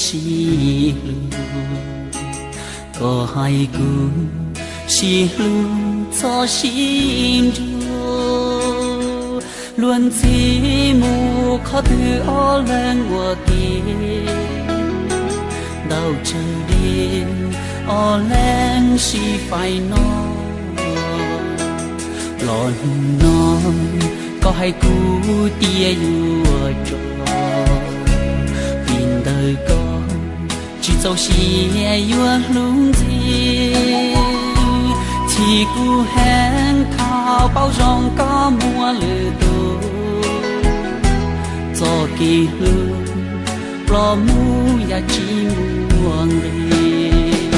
sib hlub. Koj hais kuv sib hlub txhob sib nrug, luag ntxhi mus qhov twg ob leeg ua ke. Ntau tsawg dej ob leeg sib faib no, los hnub no koj hais kuv tias yuav tso. Vim ntawd koj tsis txaus siab yuav hlub ntxiv, chim kuv heev thaum paub zoo koj muaj lwm tus. Txoj kev hlub ploj mus yam tsis muaj nqis.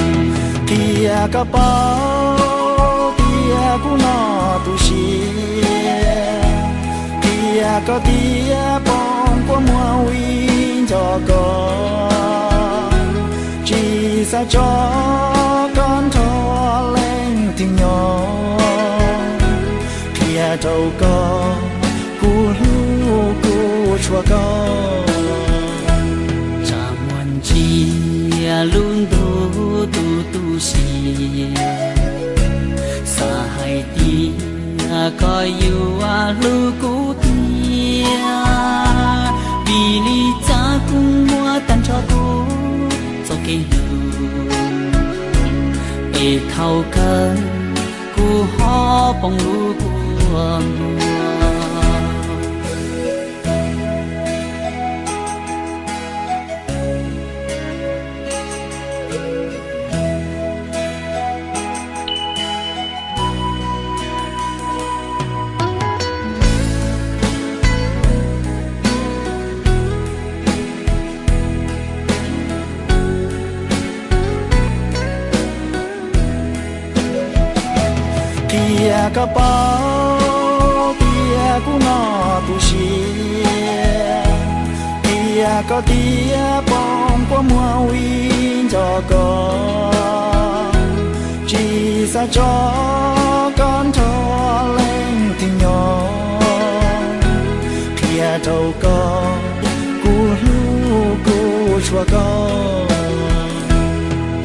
Qhia koj paub tias kuv no tu siab, qhia koj tias pom kua muag ua ib nco koj. Tsis xav tso koj nrog leej twg nyob, qhia rau koj kuv hlub kuv tshua koj. Tsam muaj ntsia lub ntuj tu tu siab, xav hais tias koj yuav hlub kuv tiag, vim li cas kuv muaj tag nrho kuv txoj kev hlub, es thaum kawg kuv ho poob lub kua muag. Qhia koj paub tias kuv no tu siab, qhia koj tias pom kua muag ua ib nco koj. Tsis xav tso koj nrog leej twg nyob, qhia rau koj kuv hlub kuv tshua koj.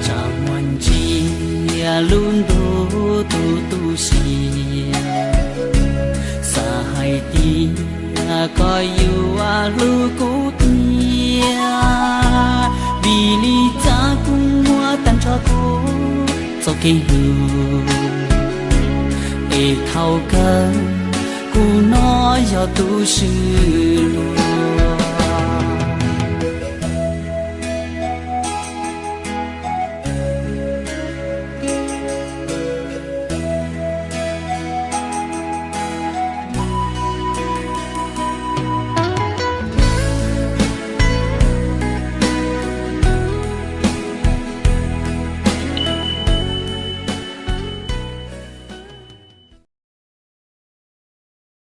Tsam muaj ntsia lub ntuj tu tu siab, xav hais tias koj yuav hlub kuv tiag, vim li cas kuv muaj tag nrho kuv txoj kev hlub, es thaum kawg kuv no yog tus swb lug.